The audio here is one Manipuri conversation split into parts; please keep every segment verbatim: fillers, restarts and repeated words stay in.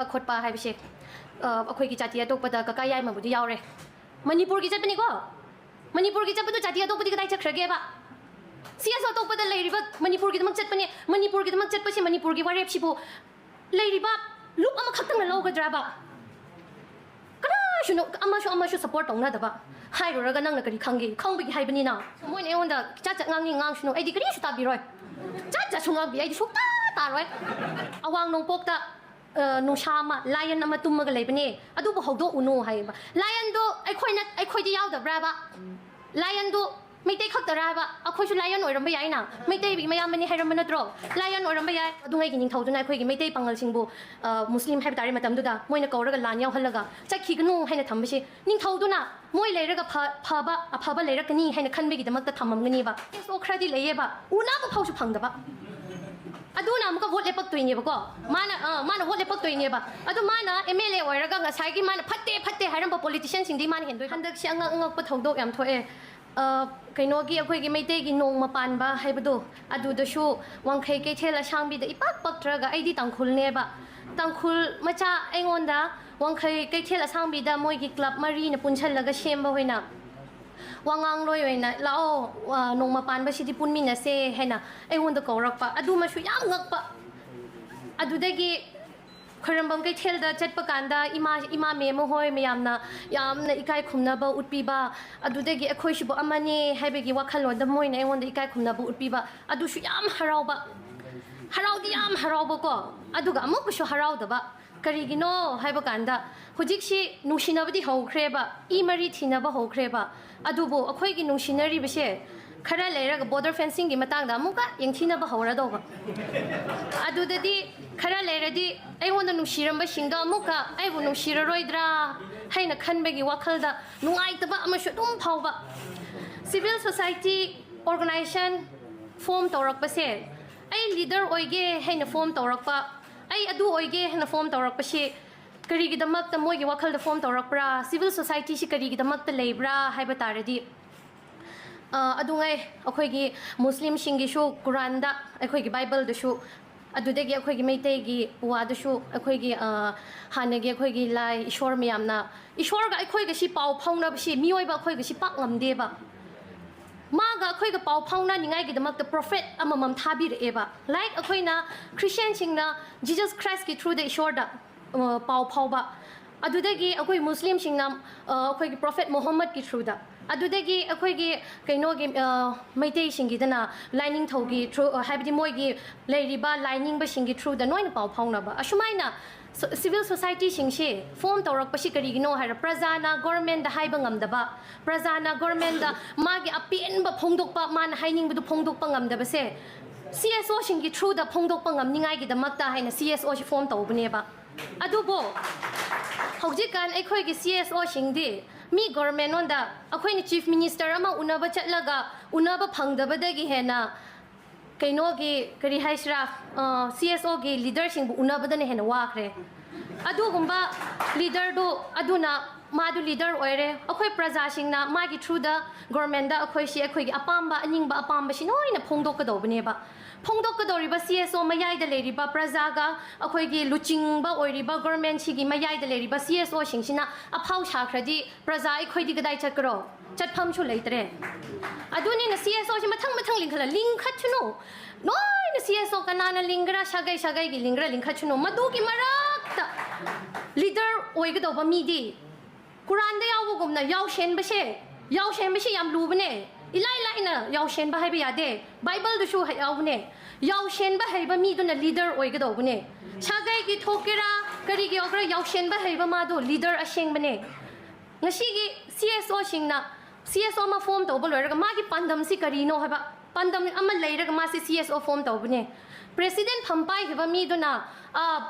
ꯈꯣꯠꯄ ꯍꯥꯏꯕꯁꯦ, ꯑ, ꯑꯩꯈꯣꯏꯒꯤ ꯖꯥꯇꯤ ꯑꯇꯣꯞꯄꯗ ꯀꯀꯥ ꯌꯥꯏꯃꯕꯨꯗꯤ ꯌꯥꯎꯔꯦ꯫ ꯃꯅꯤꯄꯨꯔꯒꯤ ꯆꯠꯄꯅꯤꯀꯣ? ꯃꯅꯤꯄꯨꯔꯒꯤ ꯆꯠꯄꯗꯨ ꯖꯥꯇꯤ ꯑꯇꯣꯞꯄꯗꯤ ꯀꯗꯥꯏ ꯆꯠꯈ꯭ꯔꯒꯦꯕ? ꯁꯤ ꯑꯦꯁ ꯑꯇꯣꯞꯄꯗ ꯂꯩꯔꯤꯕ ꯃꯅꯤꯄꯨꯔꯒꯤꯗꯃꯛ ꯆꯠꯄꯅꯦ꯫ ꯃꯅꯤꯄꯨꯔꯒꯤꯗꯃꯛ ꯆꯠꯄꯁꯤ ꯃꯅꯤꯄꯨꯔꯒꯤ ꯋꯥꯔꯦꯞꯁꯤꯕꯨ ꯂꯩꯔꯤꯕ ꯂꯨꯞ ꯑꯃꯈꯛꯇꯪꯅ ꯂꯧꯒꯗ꯭ꯔꯕ? ꯀꯅꯥꯁꯨ, ꯑꯃꯁꯨ ꯑꯃꯁꯨ ꯁꯞꯄꯣꯔꯠ ꯇꯧꯅꯗꯕ ꯍꯥꯏꯔꯨꯔꯒ ꯅꯪꯅ ꯀꯔꯤ ꯈꯪꯒꯦ? ꯈꯪꯕꯒꯤ ꯍꯥꯏꯕꯅꯤꯅ꯫ ꯃꯣꯏꯅ ꯑꯩꯉꯣꯟꯗ ꯆꯥꯠ ꯆꯥꯠ ꯉꯥꯡꯅꯤ ꯉꯥꯡꯁꯅꯨ, ꯑꯩꯗꯤ ꯀꯔꯤꯁꯨ ꯇꯥꯕꯤꯔꯣꯏ꯫ ꯆꯥꯠ ꯆꯥꯠꯁꯨ ꯉꯥꯡꯕꯤ, ꯑꯩꯗꯤ ꯁꯨꯛꯇꯥ ꯇꯥꯔꯣꯏ꯫ ꯑꯋꯥꯡ ꯅꯣꯡꯄꯣꯛꯇ, ꯑ, ꯅꯨꯡꯁꯥ ꯑꯃ, ꯂꯥꯏꯌꯟ ꯑꯃ ꯇꯨꯝꯃꯒ ꯂꯩꯕꯅꯦ, ꯑꯗꯨꯕꯨ ꯍꯧꯗꯣꯛꯎꯅꯨ ꯍꯥꯏꯌꯦꯕ꯫ ꯂꯥꯏꯌꯟꯗꯣ ꯑꯩꯈꯣꯏꯅ, ꯑꯩꯈꯣꯏꯗꯤ ꯌꯥꯎꯗꯕ꯭ꯔꯥꯕ? ꯂꯥꯏꯌꯟꯗꯣ ꯃꯩꯇꯩ ꯈꯛꯇꯔꯥꯕ? ꯑꯩꯈꯣꯏꯁꯨ ꯂꯥꯏꯌꯟ ꯑꯣꯏꯔꯝꯕ ꯌꯥꯏꯅ, ꯃꯩꯇꯩꯒꯤ ꯃꯌꯥꯝꯕꯅꯤ ꯍꯥꯏꯔꯝꯕ ꯅꯠꯇ꯭ꯔꯣ? ꯂꯥꯏꯌꯟ ꯑꯣꯏꯔꯝꯕ ꯌꯥꯏ꯫ ꯑꯗꯨꯉꯩꯒꯤ ꯅꯤꯡꯊꯧꯗꯨꯅ ꯑꯩꯈꯣꯏꯒꯤ ꯃꯩꯇꯩ ꯄꯥꯉꯜꯁꯤꯡꯕꯨ, ꯑ, ꯃꯨꯁꯂꯤꯝ ꯍꯥꯏꯕ ꯇꯥꯔꯦ ꯃꯇꯝꯗꯨꯗ, ꯃꯣꯏꯅ ꯀꯧꯔꯒ ꯂꯥꯟ ꯌꯥꯎꯍꯜꯂꯒ ꯆꯠꯈꯤꯒꯅꯨ ꯍꯥꯏꯅ ꯊꯝꯕꯁꯤ, ꯅꯤꯡꯊꯧꯗꯨꯅ ꯃꯣꯏ ꯂꯩꯔꯒ ꯐ-, ꯐꯕ, ꯑꯐꯕ ꯂꯩꯔꯛꯀꯅꯤ ꯍꯥꯏꯅ ꯈꯟꯕꯒꯤꯗꯃꯛꯇ ꯊꯝꯃꯝꯒꯅꯤꯕ꯫ ꯀꯦꯁ ꯈꯔꯗꯤ ꯂꯩꯌꯦꯕ, ꯎꯅꯕ ꯐꯥꯎꯁꯨ ꯐꯪꯗꯕ꯫ ꯑꯗꯨꯅ ꯑꯃꯨꯛꯀ ꯚꯣꯠ ꯂꯦꯞꯄꯛꯇꯣꯏꯅꯦꯕꯀꯣ꯫ ꯃꯥꯅ, ꯑ, ꯃꯥꯅ ꯚꯣꯠ ꯂꯦꯞꯄꯛꯇꯣꯏꯅꯦꯕ꯫ ꯑꯗꯨ ꯃꯥꯅ ꯑꯦꯝ ꯑꯦꯜ ꯑꯦ ꯑꯣꯏꯔꯒ ꯉꯁꯥꯏꯒꯤ ꯃꯥꯅ ꯐꯠꯇꯦ, ꯐꯠꯇꯦ ꯍꯥꯏꯔꯝꯕ ꯄꯣꯂꯤꯇꯤꯁꯤꯌꯥꯟꯁꯤꯡꯗꯤ ꯃꯥꯅ ꯍꯦꯟꯗꯣꯏ꯫ ꯍꯟꯗꯛꯁꯤ ꯑꯉꯛ ꯑꯉꯛꯄ ꯊꯧꯗꯣꯛ ꯌꯥꯝ ꯊꯣꯛꯑꯦ꯫ ꯑ, ꯀꯩꯅꯣꯒꯤ ꯑꯩꯈꯣꯏꯒꯤ ꯃꯩꯇꯩꯒꯤ ꯅꯣꯡꯃ ꯄꯥꯟꯕ ꯍꯥꯏꯕꯗꯣ, ꯑꯗꯨꯗꯁꯨ ꯋꯥꯡꯈꯩ ꯀꯩꯊꯦꯜ ꯑꯁꯥꯡꯕꯤꯗ ꯏꯄꯥꯛ ꯄꯛꯇ꯭ꯔꯒ, ꯑꯩꯗꯤ ꯇꯥꯡꯈꯨꯜꯅꯦꯕ꯫ ꯇꯥꯡꯈꯨꯜ ꯃꯆꯥ ꯑꯩꯉꯣꯟꯗ ꯋꯥꯡꯈꯩ ꯀꯩꯊꯦꯜ ꯑꯁꯥꯡꯕꯤꯗ ꯃꯣꯏꯒꯤ ꯀ꯭ꯂꯕ ꯃꯔꯤꯅ ꯄꯨꯟꯁꯜꯂꯒ ꯁꯦꯝꯕ ꯑꯣꯏꯅ ꯋꯥꯉꯥꯡꯂꯣꯏ ꯑꯣꯏꯅ ꯂꯥꯛꯑꯣ, ꯑ, ꯅꯣꯡꯃ ꯄꯥꯟꯕꯁꯤꯗꯤ ꯄꯨꯟꯃꯤꯟꯅꯁꯦ ꯍꯥꯏꯅ ꯑꯩꯉꯣꯟꯗ ꯀꯧꯔꯛꯄ꯫ ꯑꯗꯨꯃꯁꯨ ꯌꯥꯝ ꯉꯛꯄ꯫ ꯑꯗꯨꯗꯒꯤ ꯈ꯭ꯋꯥꯏꯔꯝꯕꯝ ꯀꯩꯊꯦꯜꯗ ꯆꯠꯄ ꯀꯥꯟꯗ ꯏꯃꯥ, ꯏꯃꯥ ꯃꯦꯝ ꯍꯣꯏ ꯃꯌꯥꯝꯅ ꯌꯥꯝꯅ ꯏꯀꯥꯏ ꯈꯨꯝꯅꯕ ꯎꯠꯄꯤꯕ, ꯑꯗꯨꯗꯒꯤ ꯑꯩꯈꯣꯏꯁꯤꯕꯨ ꯑꯃꯅꯦ ꯍꯥꯏꯕꯒꯤ ꯋꯥꯈꯜꯂꯣꯟꯗ ꯃꯣꯏꯅ ꯑꯩꯉꯣꯟꯗ ꯏꯀꯥꯏ ꯈꯨꯝꯅꯕ ꯎꯠꯄꯤꯕ, ꯑꯗꯨꯁꯨ ꯌꯥꯝ ꯍꯔꯥꯎꯕ꯫ ꯍꯔꯥꯎꯗꯤ ꯌꯥꯝ ꯍꯔꯥꯎꯕꯀꯣ, ꯑꯗꯨꯒ ꯑꯃꯨꯛꯀꯁꯨ ꯍꯔꯥꯎꯗꯕ꯫ ꯀꯔꯤꯒꯤꯅꯣ ꯍꯥꯏꯕ ꯀꯥꯟꯗ, ꯍꯧꯖꯤꯛꯁꯤ ꯅꯨꯡꯁꯤꯅꯕꯗꯤ ꯍꯧꯈ꯭ꯔꯦꯕ, ꯏ ꯃꯔꯤ ꯊꯤꯅꯕ ꯍꯧꯈ꯭ꯔꯦꯕ꯫ ꯑꯗꯨꯕꯨ ꯑꯩꯈꯣꯏꯒꯤ ꯅꯨꯡꯁꯤꯅꯔꯤꯕꯁꯦ ꯈꯔ ꯂꯩꯔꯒ ꯕꯣꯔꯗꯔ ꯐꯦꯟꯁꯤꯡꯒꯤ ꯃꯇꯥꯡꯗ ꯑꯃꯨꯛꯀ ꯌꯦꯡꯊꯤꯅꯕ ꯍꯧꯔꯗꯧꯕ꯫ ꯑꯗꯨꯗꯗꯤ ꯈꯔ ꯂꯩꯔꯗꯤ ꯑꯩꯉꯣꯟꯗ ꯅꯨꯡꯁꯤꯔꯝꯕꯁꯤꯡꯗꯣ ꯑꯃꯨꯛꯀ ꯑꯩꯕꯨ ꯅꯨꯡꯁꯤꯔꯔꯣꯏꯗ꯭ꯔꯥ ꯍꯥꯏꯅ ꯈꯟꯕꯒꯤ ꯋꯥꯈꯜꯗ ꯅꯨꯡꯉꯥꯏꯇꯕ ꯑꯃꯁꯨ ꯑꯗꯨꯝ ꯐꯥꯎꯕ꯫ ꯁꯤꯚꯤꯜ ꯁꯣꯁꯥꯏꯇꯤ ꯑꯣꯔꯒꯅꯥꯏꯖꯦꯁꯟ ꯐꯣꯝ ꯇꯧꯔꯛꯄꯁꯦ, ꯑꯩ ꯂꯤꯗꯔ ꯑꯣꯏꯒꯦ ꯍꯥꯏꯅ ꯐꯣꯝ ꯇꯧꯔꯛꯄ, ꯑꯩ ꯑꯗꯨ ꯑꯣꯏꯒꯦ ꯍꯥꯏꯅ ꯐꯣꯝ ꯇꯧꯔꯛꯄꯁꯤ ꯀꯔꯤꯒꯤꯗꯃꯛꯇ ꯃꯣꯏꯒꯤ ꯋꯥꯈꯜꯗ ꯐꯣꯝ ꯇꯧꯔꯛꯄ꯭ꯔꯥ? ꯁꯤꯚꯤꯜ ꯁꯣꯁꯥꯏꯇꯤꯁꯤ ꯀꯔꯤꯒꯤꯗꯃꯛꯇ ꯂꯩꯕ꯭ꯔꯥ ꯍꯥꯏꯕ ꯇꯥꯔꯗꯤ, ꯑ, ꯑꯗꯨꯉꯩ ꯑꯩꯈꯣꯏꯒꯤ ꯃꯨꯁꯂꯤꯝꯁꯤꯡꯒꯤꯁꯨ ꯀꯨꯔꯥꯟꯗ, ꯑꯩꯈꯣꯏꯒꯤ ꯕꯥꯏꯕꯜꯗꯁꯨ ꯑꯗꯨꯗꯒꯤ ꯑꯩꯈꯣꯏꯒꯤ ꯃꯩꯇꯩꯒꯤ ꯄꯨꯋꯥꯗꯁꯨ ꯑꯩꯈꯣꯏꯒꯤ, ꯑ, ꯍꯥꯟꯅꯒꯤ ꯑꯩꯈꯣꯏꯒꯤ ꯂꯥꯏ ꯏꯁꯣꯔ ꯃꯌꯥꯝꯅ, ꯏꯁꯣꯔꯒ ꯑꯩꯈꯣꯏꯒ ꯁꯤ ꯄꯥꯎ ꯐꯥꯎꯅꯕꯁꯤ ꯃꯤꯑꯣꯏꯕ ꯑꯩꯈꯣꯏꯒ ꯁꯤ ꯄꯥꯛ ꯉꯝꯗꯦꯕ꯫ ꯃꯥꯒ ꯑꯩꯈꯣꯏꯒ ꯄꯥꯎ ꯐꯥꯎꯅꯅꯤꯡꯉꯥꯏꯒꯤꯗꯃꯛꯇ ꯄ꯭ꯔꯣꯐꯦꯠ ꯑꯃꯃꯝ ꯊꯥꯕꯤꯔꯛꯑꯦꯕ꯫ ꯂꯥꯏꯛ ꯑꯩꯈꯣꯏꯅ ꯈ꯭ꯔꯤꯁꯇꯤꯌꯥꯟꯁꯤꯡꯅ ꯖꯤꯖꯁ ꯈ꯭ꯔꯥꯏꯁꯀꯤ ꯊ꯭ꯔꯨꯗ ꯏꯁꯣꯔꯗ, ꯑ, ꯄꯥꯎ ꯐꯥꯎꯕ꯫ ꯑꯗꯨꯗꯒꯤ ꯑꯩꯈꯣꯏ ꯃꯨꯁꯂꯤꯝꯁꯤꯡꯅ, ꯑ, ꯑꯩꯈꯣꯏꯒꯤ ꯄ꯭ꯔꯣꯐꯦꯠ ꯃꯣꯍꯝꯃꯗꯀꯤ ꯊ꯭ꯔꯨꯗ꯫ ꯑꯗꯨꯗꯒꯤ ꯑꯩꯈꯣꯏꯒꯤ ꯀꯩꯅꯣꯒꯤ, ꯑ, ꯃꯩꯇꯩꯁꯤꯡꯒꯤꯗꯅ ꯂꯥꯏꯅꯤꯡꯊꯧꯒꯤ ꯊ꯭ꯔꯨ, ꯑ, ꯍꯥꯏꯕꯗꯤ ꯃꯣꯏꯒꯤ ꯂꯩꯔꯤꯕ ꯂꯥꯏꯅꯤꯡꯕꯁꯤꯡꯒꯤ ꯊ꯭ꯔꯨꯗ ꯅꯣꯏꯅ ꯄꯥꯎ ꯐꯥꯎꯅꯕ꯫ ꯑꯁꯨꯃꯥꯏꯅ ꯁꯣ-, ꯁꯤꯚꯤꯜ ꯁꯣꯁꯥꯏꯇꯤꯁꯤꯡꯁꯤ ꯐꯣꯝ ꯇꯧꯔꯛꯄꯁꯤ ꯀꯔꯤꯒꯤꯅꯣ ꯍꯥꯏꯔ, ꯄ꯭ꯔꯖꯥꯅ ꯒꯣꯔꯃꯦꯟꯗ ꯍꯥꯏꯕ ꯉꯝꯗꯕ, ꯄ꯭ꯔꯖꯥꯅ ꯒꯣꯔꯃꯦꯟꯗ ꯃꯥꯒꯤ ꯑꯄꯦꯟꯕ ꯐꯣꯡꯗꯣꯛꯄ, ꯃꯥꯅ ꯍꯥꯏꯅꯤꯡꯕꯗꯨ ꯐꯣꯡꯗꯣꯛꯄ ꯉꯝꯗꯕꯁꯦ ꯁꯤ ꯑꯦꯁ ꯑꯣꯁꯤꯡꯒꯤ ꯊ꯭ꯔꯨꯗ ꯐꯣꯡꯗꯣꯛꯄ ꯉꯝꯅꯤꯡꯉꯥꯏꯒꯤꯗꯃꯛꯇ ꯍꯥꯏꯅ ꯁꯤ ꯑꯦꯁ ꯑꯣꯁꯤ ꯐꯣꯝ ꯇꯧꯕꯅꯦꯕ꯫ ꯑꯗꯨꯕꯨ ꯍꯧꯖꯤꯛꯀꯥꯟ ꯑꯩꯈꯣꯏꯒꯤ ꯁꯤ ꯑꯦꯁ ꯑꯣꯁꯤꯡꯗꯤ ꯃꯤ ꯒꯣꯔꯃꯦꯟꯉꯣꯟꯗ ꯑꯩꯈꯣꯏꯅ ꯆꯤꯐ ꯃꯤꯅꯤꯁꯇꯔ ꯑꯃ ꯎꯅꯕ ꯆꯠꯂꯒ ꯎꯅꯕ ꯐꯪꯗꯕꯗꯒꯤ ꯍꯦꯟꯅ ꯀꯩꯅꯣꯒꯤ, ꯀꯔꯤ ꯍꯥꯏꯁꯤꯔꯥ, ꯁꯤ ꯑꯦꯁ ꯑꯣꯒꯤ ꯂꯤꯗꯔꯁꯤꯡꯕꯨ ꯎꯅꯕꯗꯅ ꯍꯦꯟꯅ ꯋꯥꯈ꯭ꯔꯦ꯫ ꯑꯗꯨꯒꯨꯝꯕ ꯂꯤꯗꯔꯗꯨ, ꯑꯗꯨꯅ ꯃꯥꯗꯨ ꯂꯤꯗꯔ ꯑꯣꯏꯔꯦ꯫ ꯑꯩꯈꯣꯏ ꯄ꯭ꯔꯖꯥꯁꯤꯡꯅ ꯃꯥꯒꯤ ꯊ꯭ꯔꯨꯗ ꯒꯣꯔꯃꯦꯟꯗ ꯑꯩꯈꯣꯏꯁꯤ ꯑꯩꯈꯣꯏꯒꯤ ꯑꯄꯥꯝꯕ, ꯑꯅꯤꯡꯕ ꯑꯄꯥꯝꯕꯁꯤ ꯂꯣꯏꯅ ꯐꯣꯡꯗꯣꯛꯀꯗꯧꯕꯅꯦꯕ꯫ ꯐꯣꯡꯗꯣꯛꯀꯗꯧꯔꯤꯕ ꯁꯤ ꯑꯦꯁ ꯑꯣ ꯃꯌꯥꯏꯗ ꯂꯩꯔꯤꯕ ꯄ꯭ꯔꯖꯥꯒ ꯑꯩꯈꯣꯏꯒꯤ ꯂꯨꯆꯤꯡꯕ ꯑꯣꯏꯔꯤꯕ ꯒꯣꯔꯃꯦꯟꯁꯤꯒꯤ ꯃꯌꯥꯏꯗ ꯂꯩꯔꯤꯕ ꯁꯤ ꯑꯦꯁ ꯑꯣꯁꯤꯡꯁꯤꯅ ꯑꯐꯥꯎ ꯁꯥꯈ꯭ꯔꯗꯤ ꯄ꯭ꯔꯖꯥ ꯑꯩꯈꯣꯏꯗꯤ ꯀꯗꯥꯏ ꯆꯠꯀꯔꯣ? ꯆꯠꯐꯝꯁꯨ ꯂꯩꯇ꯭ꯔꯦ꯫ ꯑꯗꯨꯅꯤꯅ ꯁꯤ ꯑꯦꯁ ꯑꯣꯁꯤ ꯃꯊꯪ ꯃꯊꯪ ꯂꯤꯡꯈꯠꯂ-, ꯂꯤꯡꯈꯠꯁꯅꯨ꯫ ꯂꯣꯏꯅ ꯁꯤ ꯑꯦꯁ ꯑꯣ ꯀꯅꯥꯅ ꯂꯤꯡꯒꯦꯔꯥ, ꯁꯥꯒꯩ ꯁꯥꯒꯩꯒꯤ ꯂꯤꯡꯒꯦꯔꯥ ꯂꯤꯡꯈꯠꯁꯅꯨ꯫ ꯃꯗꯨꯒꯤ ꯃꯔꯛꯇ ꯂꯤꯗꯔ ꯑꯣꯏꯒꯗꯧꯕ ꯃꯤꯗꯤ ꯀꯨꯔꯥꯟꯗ ꯌꯥꯎꯕꯒꯨꯝꯅ ꯌꯥꯎꯁꯦꯟꯕꯁꯦ, ꯌꯥꯎꯁꯦꯟꯕꯁꯤ ꯌꯥꯝ ꯂꯨꯕꯅꯦ꯫ ꯏꯂꯥꯏ ꯂꯥꯏꯅ ꯌꯥꯎꯁꯦꯟꯕ ꯍꯥꯏꯕ ꯌꯥꯗꯦ꯫ ꯕꯥꯏꯕꯜꯗꯁꯨ ꯍ-, ꯌꯥꯎꯕꯅꯦ꯫ ꯌꯥꯎꯁꯦꯟꯕ ꯍꯩꯕ ꯃꯤꯗꯨꯅ ꯂꯤꯗꯔ ꯑꯣꯏꯒꯗꯧꯕꯅꯦ꯫ ꯁꯥꯒꯩꯒꯤ ꯊꯣꯛꯀꯦꯔꯥ, ꯀꯔꯤꯒꯤ ꯑꯣꯏꯒꯦꯔꯥ, ꯌꯥꯎꯁꯦꯟꯕ ꯍꯩꯕ ꯃꯥꯗꯣ ꯂꯤꯗꯔ ꯑꯁꯦꯡꯕꯅꯦ꯫ ꯉꯁꯤꯒꯤ ꯁꯤ ꯑꯦꯁ ꯑꯣꯁꯤꯡꯅ ꯁꯤ ꯑꯦꯁ ꯑꯣ ꯑꯃ ꯐꯣꯝ ꯇꯧꯕ ꯂꯣꯏꯔꯒ ꯃꯥꯒꯤ ꯄꯥꯟꯗꯝꯁꯤ ꯀꯔꯤꯅꯣ ꯍꯥꯏꯕ ꯄꯥꯟꯗꯝ ꯑꯃ ꯂꯩꯔꯒ ꯃꯥꯁꯤ ꯁꯤ ꯑꯦꯁ ꯑꯣ ꯐꯣꯝ ꯇꯧꯕꯅꯦ꯫ ꯄ꯭ꯔꯦꯁꯤꯗꯦꯟ ꯐꯝ ꯄꯥꯏꯈꯤꯕ ꯃꯤꯗꯨꯅ, ꯑ,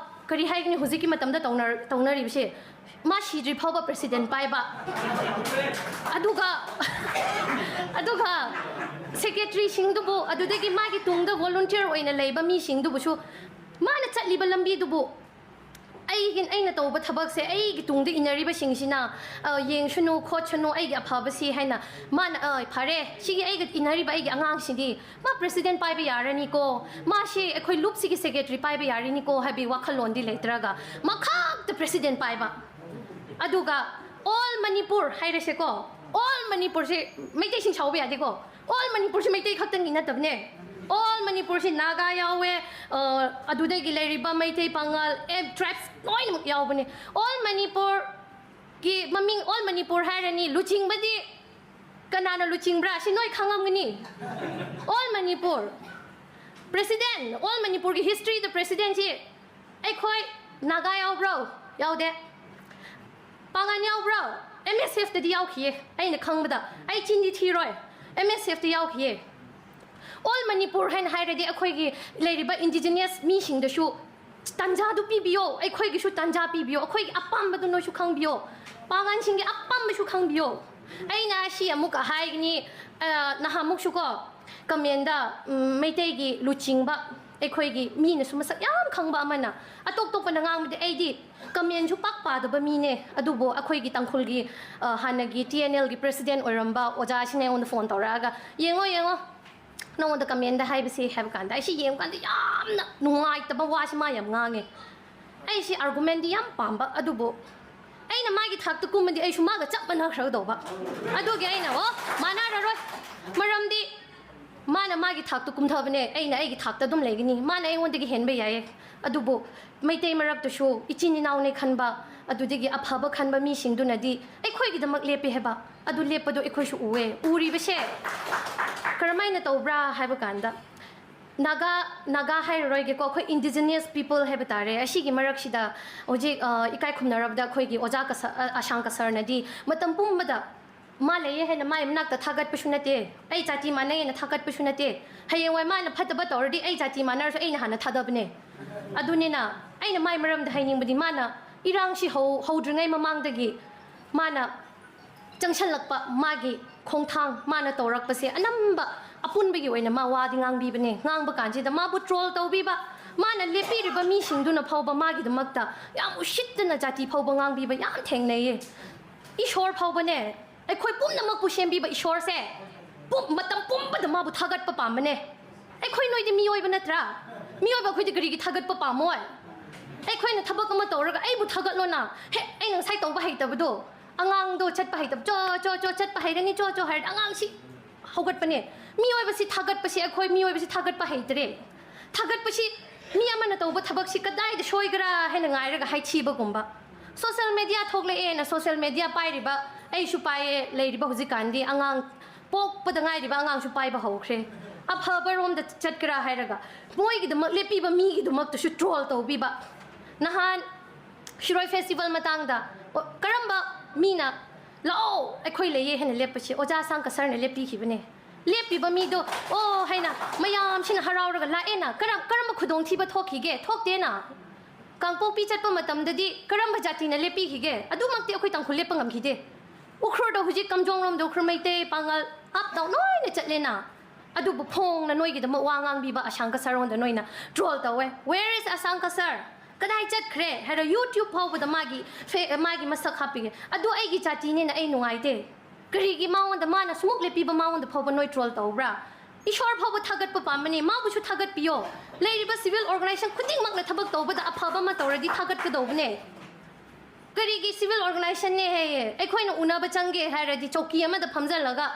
ꯀꯔꯤ ꯍꯥꯏꯒꯅꯤ, ꯍꯧꯖꯤꯛꯀꯤ ꯃꯇꯝꯗ ꯇꯧꯅꯔ-, ꯇꯧꯅꯔꯤꯕꯁꯦ, ꯃꯥ ꯁꯤꯗ꯭ꯔꯤ ꯐꯥꯎꯕ ꯄ꯭ꯔꯦꯁꯤꯗꯦꯟ ꯄꯥꯏꯕ꯫ ꯑꯗꯨꯒ, ꯑꯗꯨꯒ ꯁꯦꯀ꯭ꯔꯦꯇꯔꯤꯁꯤꯡꯗꯨꯕꯨ, ꯑꯗꯨꯗꯒꯤ ꯃꯥꯒꯤ ꯇꯨꯡꯗ ꯚꯣꯂꯨꯟꯇꯤꯌꯔ ꯑꯣꯏꯅ ꯂꯩꯕ ꯃꯤꯁꯤꯡꯗꯨꯕꯨꯁꯨ ꯃꯥꯅ ꯆꯠꯂꯤꯕ ꯂꯝꯕꯤꯗꯨꯕꯨ ꯑꯩꯒꯤ, ꯑꯩꯅ ꯇꯧꯕ ꯊꯕꯛꯁꯦ ꯑꯩꯒꯤ ꯇꯨꯡꯗ ꯏꯟꯅꯔꯤꯕꯁꯤꯡꯁꯤꯅ, ꯑ, "ꯌꯦꯡꯁꯅꯨ, ꯈꯣꯠꯁꯅꯨ, ꯑꯩꯒꯤ ꯑꯐꯕꯁꯤ" ꯍꯥꯏꯅ ꯃꯥꯅ, "ꯑ, ꯐꯔꯦ, ꯁꯤꯒꯤ ꯑꯩꯒ ꯏꯟꯅꯔꯤꯕ ꯑꯩꯒꯤ ꯑꯉꯥꯡꯁꯤꯗꯤ ꯃꯥ president ꯄꯥꯏꯕ ꯌꯥꯔꯅꯤꯀꯣ, ꯃꯥꯁꯤ ꯑꯩꯈꯣꯏ ꯂꯨꯞꯁꯤꯒꯤ secretary ꯄꯥꯏꯕ ꯌꯥꯔꯅꯤꯀꯣ" ꯍꯥꯏꯕꯒꯤ ꯋꯥꯈꯜꯂꯣꯟꯗꯤ ꯂꯩꯇ꯭ꯔꯒ ꯃꯈꯛꯇ president ꯄꯥꯏꯕ꯫ ꯑꯗꯨꯒ all ꯃꯅꯤꯄꯨꯔ ꯍꯥꯏꯔꯁꯦꯀꯣ, all ꯃꯅꯤꯄꯨꯔꯁꯤ, ꯃꯩꯇꯩꯁꯤꯡ ꯁꯥꯎꯕ ꯌꯥꯗꯦꯀꯣ, all ꯃꯅꯤꯄꯨꯔꯁꯤ ꯃꯩꯇꯩ ꯈꯛꯇꯪꯒꯤ ꯅꯠꯇꯕꯅꯦ, all ꯃꯅꯤꯄꯨꯔꯁꯤ ꯅꯥꯒꯥ ꯌꯥꯎꯋꯦ, ꯑ, ꯑꯗꯨꯗꯒꯤ ꯂꯩꯔꯤꯕ ꯃꯩꯇꯩ, ꯄꯥꯉꯜ, ꯑꯦ, tribes ꯂꯣꯏꯅꯃꯛ ꯌꯥꯎꯕꯅꯦ꯫ All ꯃꯅꯤꯄꯨꯔꯒꯤ ꯃꯃꯤꯡ all ꯃꯅꯤꯄꯨꯔ ꯍꯥꯏꯔꯅꯤ, ꯂꯨꯆꯤꯡꯕꯗꯤ ꯀꯅꯥꯅ ꯂꯨꯆꯤꯡꯕ꯭ꯔꯥ? ꯁꯤ ꯅꯣꯏ ꯈꯪꯉꯝꯒꯅꯤ꯫ All ꯃꯅꯤꯄꯨꯔ꯫ President, all ꯃꯅꯤꯄꯨꯔꯒꯤ historyꯗ presidentꯁꯤ ꯑꯩꯈꯣꯏ ꯅꯥꯒꯥ ꯌꯥꯎꯕ꯭ꯔꯣ? ꯌꯥꯎꯗꯦ꯫ ꯄꯥꯉꯟ ꯌꯥꯎꯕ꯭ꯔꯣ? MSFꯇꯗꯤ ꯌꯥꯎꯈꯤꯌꯦ, ꯑꯩꯅ ꯈꯪꯕꯗ꯫ ꯑꯩ ꯆꯤꯟꯗꯤ ꯊꯤꯔꯣꯏ꯫ MSFꯇ ꯌꯥꯎꯈꯤꯌꯦ꯫ All ꯃꯅꯤꯄꯨꯔ ꯍꯥꯏꯅ ꯍꯥꯏꯔꯗꯤ ꯑꯩꯈꯣꯏꯒꯤ ꯂꯩꯔꯤꯕ indigenous ꯃꯤꯁꯤꯡꯗꯁꯨ ꯇꯥꯟꯖꯥꯗꯨ ꯄꯤꯕꯤꯌꯣ, ꯑꯩꯈꯣꯏꯒꯤꯁꯨ ꯇꯥꯟꯖꯥ ꯄꯤꯕꯤꯌꯣ, ꯑꯩꯈꯣꯏꯒꯤ ꯑꯄꯥꯝꯕꯗꯨ ꯅꯣꯏꯁꯨ ꯈꯪꯕꯤꯌꯣ, ꯄꯥꯉꯟꯁꯤꯡꯒꯤ ꯑꯄꯥꯝꯕꯁꯨ ꯈꯪꯕꯤꯌꯣ꯫ ꯑꯩꯅ ꯁꯤ ꯑꯃꯨꯛꯀ ꯍꯥꯏꯒꯅꯤ, ꯑ, ꯅꯍꯥꯟꯃꯨꯛꯁꯨꯀꯣ, commentꯗ, ꯎꯝ, ꯃꯩꯇꯩꯒꯤ ꯂꯨꯆꯤꯡꯕ, ꯑꯩꯈꯣꯏꯒꯤ ꯃꯤꯅꯁꯨ ꯃꯁꯛ ꯌꯥꯝ ꯈꯪꯕ ꯑꯃꯅ, ꯑꯇꯣꯞ ꯑꯇꯣꯞꯄꯅ ꯉꯥꯡꯕꯗꯤ ꯑꯩꯗꯤ commentꯁꯨ ꯄꯥꯛ ꯄꯥꯗꯕ ꯃꯤꯅꯦ, ꯑꯗꯨꯕꯨ ꯑꯩꯈꯣꯏꯒꯤ ꯇꯥꯡꯈꯨꯜꯒꯤ, ꯑ, ꯍꯥꯟꯅꯒꯤ TNLꯒꯤ president ꯑꯣꯏꯔꯝꯕ ꯑꯣꯖꯥꯁꯤꯅ ꯑꯩꯉꯣꯟꯗ phone ꯇꯧꯔꯛꯑꯒ, "ꯌꯦꯡꯉꯣ, ꯌꯦꯡꯉꯣ, ꯅꯉꯣꯟꯗ commentꯗ ꯍꯥꯏꯕꯁꯤ" ꯍꯥꯏꯕ ꯀꯥꯟꯗ, ꯑꯩꯁꯤ ꯌꯦꯡꯕ ꯀꯥꯟꯗ ꯌꯥꯝꯅ ꯅꯨꯡꯉꯥꯏꯇꯕ ꯋꯥꯁꯤ ꯃꯥ ꯌꯥꯝ ꯉꯥꯡꯉꯦ꯫ ꯑꯩꯁꯤ argumentꯗꯤ ꯌꯥꯝ ꯄꯥꯝꯕ, ꯑꯗꯨꯕꯨ ꯑꯩꯅ ꯃꯥꯒꯤ ꯊꯥꯛꯇ ꯀꯨꯝꯃꯗꯤ ꯑꯩꯁꯨ ꯃꯥꯒ ꯆꯞ ꯃꯥꯟꯅꯈ꯭ꯔꯒꯗꯧꯕ꯫ ꯑꯗꯨꯒꯤ ꯑꯩꯅ, "ꯑꯣ, ꯃꯥꯟꯅꯔꯔꯣꯏ, ꯃꯔꯝꯗꯤ ꯃꯥꯅ ꯃꯥꯒꯤ ꯊꯥꯛꯇ ꯀꯨꯝꯊꯕꯅꯦ, ꯑꯩꯅ ꯑꯩꯒꯤ ꯊꯥꯛꯇ ꯑꯗꯨꯝ ꯂꯩꯒꯅꯤ꯫ ꯃꯥꯅ ꯑꯩꯉꯣꯟꯗꯒꯤ ꯍꯦꯟꯕ ꯌꯥꯏꯌꯦ, ꯑꯗꯨꯕꯨ ꯃꯩꯇꯩ ꯃꯔꯛꯇꯁꯨ ꯏꯆꯤꯟ ꯏꯅꯥꯎꯅꯦ ꯈꯟꯕ, ꯑꯗꯨꯗꯒꯤ ꯑꯐꯕ ꯈꯟꯕ ꯃꯤꯁꯤꯡꯗꯨꯅꯗꯤ ꯑꯩꯈꯣꯏꯒꯤꯗꯃꯛ ꯂꯦꯞꯄꯤ ꯍꯥꯏꯕ, ꯑꯗꯨ ꯂꯦꯞꯄꯗꯣ ꯑꯩꯈꯣꯏꯁꯨ ꯎꯑꯦ꯫ ꯎꯔꯤꯕꯁꯦ ꯀꯔꯝꯍꯥꯏꯅ ꯇꯧꯕ꯭ꯔꯥ ꯍꯥꯏꯕ ꯀꯥꯟꯗ, ꯅꯥꯒꯥ, ꯅꯥꯒꯥ ꯍꯥꯏꯔꯔꯣꯏꯒꯦꯀꯣ, ꯑꯩꯈꯣꯏ indigenous people ꯍꯥꯏꯕ ꯇꯥꯔꯦ꯫ ꯑꯁꯤꯒꯤ ꯃꯔꯛꯁꯤꯗ ꯍꯧꯖꯤꯛ, ꯑ, ꯏꯀꯥꯏ ꯈꯨꯝꯅꯔꯕꯗ ꯑꯩꯈꯣꯏꯒꯤ ꯑꯣꯖꯥ ꯀꯁ-, ꯑ, ꯑꯁꯥꯡ ꯀꯁꯔꯅꯗꯤ ꯃꯇꯝ ꯄꯨꯝꯕꯗ ꯃꯥ ꯂꯩꯌꯦ ꯍꯥꯏꯅ ꯃꯥꯏ ꯃꯅꯥꯛꯇ ꯊꯥꯒꯠꯄꯁꯨ ꯅꯠꯇꯦ, ꯑꯩ ꯖꯥꯇꯤ ꯃꯥꯟꯅꯩ ꯍꯥꯏꯅ ꯊꯥꯒꯠꯄꯁꯨ ꯅꯠꯇꯦ꯫ ꯍꯌꯦꯡꯋꯥꯏ ꯃꯥꯅ ꯐꯠꯇꯕ ꯇꯧꯔꯗꯤ ꯑꯩ ꯖꯥꯇꯤ ꯃꯥꯟꯅꯔꯁꯨ ꯑꯩꯅ ꯍꯥꯟꯅ ꯊꯥꯗꯕꯅꯦ꯫ ꯑꯗꯨꯅꯤꯅ ꯑꯩꯅ ꯃꯥꯏ ꯃꯔꯝꯗ ꯍꯥꯏꯅꯤꯡꯕꯗꯤ ꯃꯥꯅ ꯏꯔꯥꯡꯁꯤ ꯍꯧ-, ꯍꯧꯗ꯭ꯔꯤꯉꯩ ꯃꯃꯥꯡꯗꯒꯤ ꯃꯥꯅ ꯆꯪꯁꯜꯂꯛꯄ ꯃꯥꯒꯤ ꯈꯣꯡꯊꯥꯡ, ꯃꯥꯅ ꯇꯧꯔꯛꯄꯁꯦ ꯑꯅꯝꯕ ꯑꯄꯨꯟꯕꯒꯤ ꯑꯣꯏꯅ ꯃꯥ ꯋꯥꯗꯤ ꯉꯥꯡꯕꯤꯕꯅꯦ꯫ ꯉꯥꯡꯕ ꯀꯥꯟꯁꯤꯗ ꯃꯥꯕꯨ troll ꯇꯧꯕꯤꯕ, ꯃꯥꯅ ꯂꯦꯞꯄꯤꯔꯤꯕ ꯃꯤꯁꯤꯡꯗꯨꯅ ꯐꯥꯎꯕ ꯃꯥꯒꯤꯗꯃꯛꯇ ꯌꯥꯝ ꯎꯁꯤꯠꯇꯅ ꯖꯥꯇꯤ ꯐꯥꯎꯕ ꯉꯥꯡꯕꯤꯕ ꯌꯥꯝ ꯊꯦꯡꯅꯩꯌꯦ꯫ ꯏꯁꯣꯔ ꯐꯥꯎꯕꯅꯦ, ꯑꯩꯈꯣꯏ ꯄꯨꯝꯅꯃꯛꯄꯨ ꯁꯦꯝꯕꯤꯕ ꯏꯁꯣꯔꯁꯦ ꯄꯨꯝ-, ꯃꯇꯝ ꯄꯨꯝꯕꯗ ꯃꯥꯕꯨ ꯊꯥꯒꯠꯄ ꯄꯥꯝꯕꯅꯦ꯫ ꯑꯩꯈꯣꯏ ꯅꯣꯏꯗꯤ ꯃꯤꯑꯣꯏꯕ ꯅꯠꯇ꯭ꯔꯥ? ꯃꯤꯑꯣꯏꯕ ꯑꯩꯈꯣꯏꯗꯤ ꯀꯔꯤꯒꯤ ꯊꯥꯒꯠꯄ ꯄꯥꯝꯃꯣꯏ? ꯑꯩꯈꯣꯏꯅ ꯊꯕꯛ ꯑꯃ ꯇꯧꯔꯒ "ꯑꯩꯕꯨ ꯊꯥꯒꯠꯂꯣꯅ, ꯍꯦ, ꯑꯩꯅ ꯉꯁꯥꯏ ꯇꯧꯕ ꯍꯩꯇꯕꯗꯣ, ꯑꯉꯥꯡꯗꯣ ꯆꯠꯄ ꯍꯩꯇꯕ, ꯆꯣ, ꯆꯣ, ꯆꯣ, ꯆꯠꯄ ꯍꯩꯔꯅꯤ, ꯆꯣ, ꯆꯣ" ꯍꯥꯏꯔꯗꯤ ꯑꯉꯥꯡꯁꯤ ꯍꯧꯒꯠꯄꯅꯦ꯫ ꯃꯤꯑꯣꯏꯕꯁꯤ ꯊꯥꯒꯠꯄꯁꯤ, ꯑꯩꯈꯣꯏ ꯃꯤꯑꯣꯏꯕꯁꯤ ꯊꯥꯒꯠꯄ ꯍꯩꯇ꯭ꯔꯦ꯫ ꯊꯥꯒꯠꯄꯁꯤ ꯃꯤ ꯑꯃꯅ ꯇꯧꯕ ꯊꯕꯛꯁꯤ ꯀꯗꯥꯏꯗ ꯁꯣꯏꯒꯦꯔꯥ ꯍꯥꯏꯅ ꯉꯥꯏꯔꯒ ꯍꯥꯏꯊꯤꯕꯒꯨꯝꯕ꯫ ꯁꯣꯁꯦꯜ ꯃꯦꯗꯤꯌꯥ ꯊꯣꯛꯂꯛꯑꯦꯅ, ꯁꯣꯁꯦꯜ ꯃꯦꯗꯤꯌꯥ ꯄꯥꯏꯔꯤꯕ, ꯑꯩꯁꯨ ꯄꯥꯏꯌꯦ, ꯂꯩꯔꯤꯕ ꯍꯧꯖꯤꯛꯀꯥꯟꯗꯤ ꯑꯉꯥꯡ ꯄꯣꯛꯄꯗ ꯉꯥꯏꯔꯤꯕ ꯑꯉꯥꯡꯁꯨ ꯄꯥꯏꯕ ꯍꯧꯈ꯭ꯔꯦ꯫ ꯑꯐꯕꯔꯣꯝꯗ ꯆꯠꯀꯦꯔꯥ ꯍꯥꯏꯔꯒ ꯃꯣꯏꯒꯤꯗꯃꯛ ꯂꯦꯞꯄꯤꯕ ꯃꯤꯒꯤꯗꯃꯛꯇꯁꯨ ꯇ꯭ꯔꯣꯜ ꯇꯧꯕꯤꯕ꯫ ꯅꯍꯥꯟ ꯁꯤꯔꯣꯏ ꯐꯦꯁꯇꯤꯚꯦꯜ ꯃꯇꯥꯡꯗ, ꯑꯣ, ꯀꯔꯝꯕ ꯃꯤꯅ "ꯂꯥꯛꯑꯣ, ꯑꯩꯈꯣꯏ ꯂꯩꯌꯦ" ꯍꯥꯏꯅ ꯂꯦꯞꯄꯁꯤ? ꯑꯣꯖꯥ ꯁꯥꯡꯀ ꯁꯔꯅ ꯂꯦꯞꯄꯤꯈꯤꯕꯅꯦ꯫ ꯂꯦꯞꯄꯤꯕ ꯃꯤꯗꯣ "ꯑꯣ" ꯍꯥꯏꯅ ꯃꯌꯥꯝꯁꯤꯅ ꯍꯔꯥꯎꯔꯒ ꯂꯥꯛꯑꯦꯅ꯫ ꯀꯔꯝ-, ꯀꯔꯝꯕ ꯈꯨꯗꯣꯡꯊꯤꯕ ꯊꯣꯛꯈꯤꯒꯦ? ꯊꯣꯛꯇꯦꯅ꯫ ꯀꯥꯡꯄꯣꯛꯄꯤ ꯆꯠꯄ ꯃꯇꯝꯗꯗꯤ ꯀꯔꯝꯕ ꯖꯥꯇꯤꯅ ꯂꯦꯞꯄꯤꯈꯤꯒꯦ? ꯑꯗꯨꯃꯛꯇꯤ ꯑꯩꯈꯣꯏ ꯇꯥꯡꯈꯨꯜ ꯂꯦꯞꯄ ꯉꯝꯈꯤꯗꯦ꯫ ꯎꯈ꯭ꯔꯨꯜꯗ ꯍꯧꯖꯤꯛ ꯀꯝꯖꯣꯡꯔꯣꯝꯗ ꯎꯈ꯭ꯔꯨꯜ ꯃꯩꯇꯩ, ꯄꯥꯉꯜ, up down ꯂꯣꯏꯅ ꯆꯠꯂꯦꯅ꯫ ꯑꯗꯨꯕꯨ ꯐꯣꯡꯅ ꯅꯣꯏꯒꯤꯗꯃꯛ ꯋꯥ ꯉꯥꯡꯕꯤꯕ ꯑꯁꯥꯡꯀ ꯁꯔꯣꯟꯗ ꯅꯣꯏꯅ ꯇ꯭ꯔꯣꯜ ꯇꯧꯋꯦ꯫ "Where is ꯑꯁꯥꯡꯀ ꯁꯔ? ꯀꯗꯥꯏ ꯆꯠꯈ꯭ꯔꯦ?" ꯍꯥꯏꯔ YouTube ꯐꯥꯎꯕꯗ ꯃꯥꯒꯤ ꯐꯦ-, ꯃꯥꯒꯤ ꯃꯁꯛ ꯍꯥꯞꯄꯤꯒꯦ꯫ ꯑꯗꯨ ꯑꯩꯒꯤ ꯖꯥꯇꯤꯅꯤꯅ ꯑꯩ ꯅꯨꯡꯉꯥꯏꯇꯦ꯫ ꯀꯔꯤꯒꯤ ꯃꯉꯣꯟꯗ, ꯃꯥꯅ ꯁꯨꯃꯨꯛ ꯂꯦꯞꯄꯤꯕ ꯃꯉꯣꯟꯗ ꯐꯥꯎꯕ ꯅꯣꯏ ꯇ꯭ꯔꯣꯜ ꯇꯧꯕ꯭ꯔꯥ? ꯏꯁꯣꯔ ꯐꯥꯎꯕ ꯊꯥꯒꯠꯄ ꯄꯥꯝꯕꯅꯤ, ꯃꯥꯕꯨꯁꯨ ꯊꯥꯒꯠꯄꯤꯌꯣ꯫ ꯂꯩꯔꯤꯕ ꯁꯤꯚꯤꯜ ꯑꯣꯔꯒꯅꯥꯏꯖꯦꯁꯟ ꯈꯨꯗꯤꯡꯃꯛꯅ ꯊꯕꯛ ꯇꯧꯕꯗ ꯑꯐꯕ ꯑꯃ ꯇꯧꯔꯗꯤ ꯊꯥꯒꯠꯀꯗꯧꯕꯅꯦ꯫ ꯀꯔꯤꯒꯤ ꯁꯤꯚꯤꯜ ꯑꯣꯔꯒꯅꯥꯏꯖꯦꯁꯟꯅꯦ ꯍꯥꯏꯌꯦ? ꯑꯩꯈꯣꯏꯅ ꯎꯅꯕ ꯆꯪꯒꯦ ꯍꯥꯏꯔꯗꯤ ꯆꯧꯀꯤ ꯑꯃꯗ ꯐꯝꯖꯜꯂꯒ,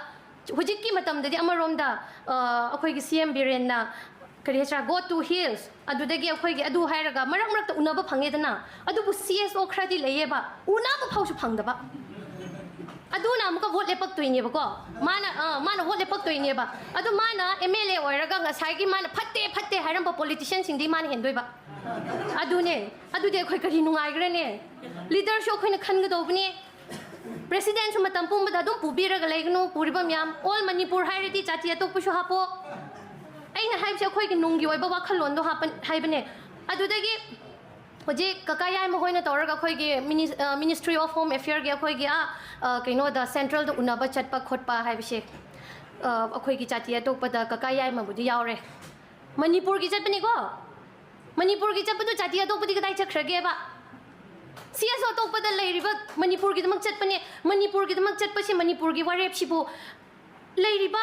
ꯍꯧꯖꯤꯛꯀꯤ ꯃꯇꯝꯗꯗꯤ ꯑꯃꯔꯣꯝꯗ, ꯑ, ꯑꯩꯈꯣꯏꯒꯤ ꯁꯤ ꯑꯦꯝ ꯕꯤꯔꯦꯟꯅ, ꯀꯔꯤ ꯍꯥꯏꯁꯤꯔꯥ, "Go to hills", ꯑꯗꯨꯗꯒꯤ ꯑꯩꯈꯣꯏꯒꯤ ꯑꯗꯨ ꯍꯥꯏꯔꯒ ꯃꯔꯛ ꯃꯔꯛꯇ ꯎꯅꯕ ꯐꯪꯉꯦꯗꯅ, ꯑꯗꯨꯕꯨ ꯁꯤ ꯑꯦꯁ ꯑꯣ ꯈꯔꯗꯤ ꯂꯩꯌꯦꯕ, ꯎꯅꯕ ꯐꯥꯎꯁꯨ ꯐꯪꯗꯕ꯫ ꯑꯗꯨꯅ ꯑꯃꯨꯛꯀ ꯚꯣꯠ ꯂꯦꯞꯄꯛꯇꯣꯏꯅꯦꯕꯀꯣ꯫ ꯃꯥꯅ, ꯑ, ꯃꯥꯅ ꯚꯣꯠ ꯂꯦꯞꯄꯛꯇꯣꯏꯅꯦꯕ꯫ ꯑꯗꯨ ꯃꯥꯅ ꯑꯦꯝ ꯑꯦꯜ ꯑꯦ ꯑꯣꯏꯔꯒ ꯉꯁꯥꯏꯒꯤ ꯃꯥꯅ "ꯐꯠꯇꯦ, ꯐꯠꯇꯦ" ꯍꯥꯏꯔꯝꯕ ꯄꯣꯂꯤꯇꯤꯁꯤꯌꯟꯁꯤꯡꯗꯤ ꯃꯥꯅ ꯍꯦꯟꯗꯣꯏꯕ꯫ ꯑꯗꯨꯅꯦ꯫ ꯑꯗꯨꯗꯤ ꯑꯩꯈꯣꯏ ꯀꯔꯤ ꯅꯨꯡꯉꯥꯏꯈ꯭ꯔꯅꯦ? ꯂꯤꯗꯔꯁꯨ ꯑꯩꯈꯣꯏꯅ ꯈꯟꯒꯗꯧꯕꯅꯦ꯫ ꯄ꯭ꯔꯦꯁꯤꯗꯦꯟꯁꯨ ꯃꯇꯝ ꯄꯨꯝꯕꯗ ꯑꯗꯨꯝ ꯄꯨꯕꯤꯔꯒ ꯂꯩꯒꯅꯨ, ꯄꯨꯔꯤꯕ ꯃꯌꯥꯝ꯫ ꯑꯣꯜ ꯃꯅꯤꯄꯨꯔ ꯍꯥꯏꯔꯗꯤ ꯖꯥꯇꯤ ꯑꯇꯣꯞꯄꯁꯨ ꯍꯥꯞꯄꯣ꯫ ꯑꯩꯅ ꯍꯥꯏꯕꯁꯦ ꯑꯩꯈꯣꯏꯒꯤ ꯅꯨꯡꯒꯤ ꯑꯣꯏꯕ ꯋꯥꯈꯜꯂꯣꯟꯗꯣ ꯍꯥꯞꯄ-, ꯍꯥꯏꯕꯅꯦ꯫ ꯑꯗꯨꯗꯒꯤ ꯍꯧꯖꯤꯛ ꯀꯀꯥ ꯌꯥꯏꯃ ꯍꯣꯏꯅ ꯇꯧꯔꯒ ꯑꯩꯈꯣꯏꯒꯤ ꯃꯤꯅꯤꯁ-, ꯑ, Ministry of Home Affairꯒꯤ ꯑꯩꯈꯣꯏꯒꯤ, ꯑ, ꯑ, ꯀꯩꯅꯣꯗ, ꯁꯦꯟꯇ꯭ꯔꯦꯜꯗ ꯎꯅꯕ ꯆꯠꯄ ꯈꯣꯠꯄ ꯍꯥꯏꯕꯁꯦ, ꯑ, ꯑꯩꯈꯣꯏꯒꯤ ꯖꯥꯇꯤ ꯑꯇꯣꯞꯄꯗ ꯀꯀꯥ ꯌꯥꯏꯃꯕꯨꯗꯤ ꯌꯥꯎꯔꯦ꯫ ꯃꯅꯤꯄꯨꯔꯒꯤ ꯆꯠꯄꯅꯤꯀꯣ꯫ ꯃꯅꯤꯄꯨꯔꯒꯤ ꯆꯠꯄꯗꯨ ꯖꯥꯇꯤ ꯑꯇꯣꯞꯄꯗꯤ ꯀꯗꯥꯏ ꯆꯠꯈ꯭ꯔꯒꯦꯕ? ꯁꯤ ꯑꯦꯁ ꯑꯣ ꯑꯇꯣꯞꯄꯗ ꯂꯩꯔꯤꯕ ꯃꯅꯤꯄꯨꯔꯒꯤꯗꯃꯛ ꯆꯠꯄꯅꯦ꯫ ꯃꯅꯤꯄꯨꯔꯒꯤꯗꯃꯛ ꯆꯠꯄꯁꯤ, ꯃꯅꯤꯄꯨꯔꯒꯤ ꯋꯥꯔꯦꯞꯁꯤꯕꯨ ꯂꯩꯔꯤꯕ